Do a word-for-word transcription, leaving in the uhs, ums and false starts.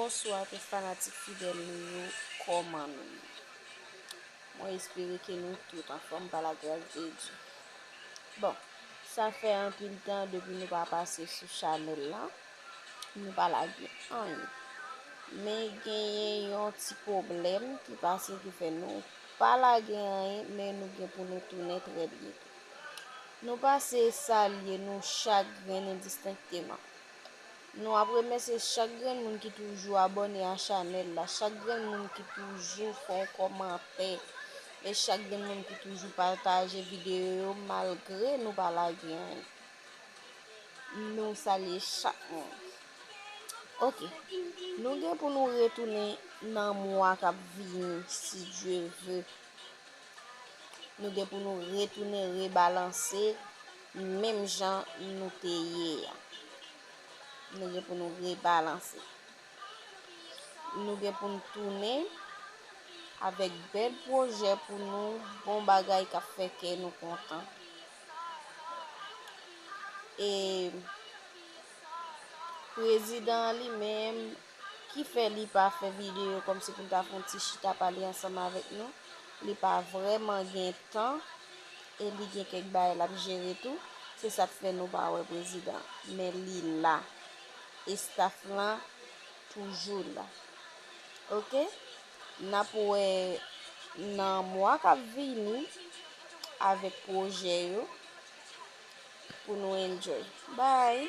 Bonswa tout fanatik fidèl nou yo, kòman nou ye? Mwen espere ke nou tout anfòm pa lagras de Dye. Bon, sa fè anpil tan depi nou pa pase sou chanèl la, nou pa lage anyen. Men genyen yon ti pwoblèm ki pase ki fè nou pa lage anyen, men nou gen pou nou tounen trè byento. Nou pase salye nou chak grenn endistenkteman. Nou ap remèsye chak grenn moun ki toujou abòne a chanèl la, chak grenn moun ki toujou fè yon kòmantè, e chak grenn moun ki toujou pataje videyo yo malgre nou pa lage anyen. Nou salye chak moun. Oke. Nou gen pou nou retounen nan mwa k ap vini, si Dye ve. Nou gen pou nou retounen rebalanse menm jan nou te ye a. Nou gen pou nou rebalanse. Nou gen pou n tounen avèk bèl pwojè pou nou, bon bagay k ap fè kè nou kontan. E prezidan an li menm, ki fè li pa fè videyo kòmsi pou l ta fè yon ti chita pale ansanm avèk nou, li pa vrèman gen tan e li gen kèk bagay l ap jere tou. Se sa k fè nou pa wè prezidan. Men li la. E staff lan toujou la. Oke? N ap wè nan mwa k ap vini avèk pwojè yo pou nou enjoy. Bye!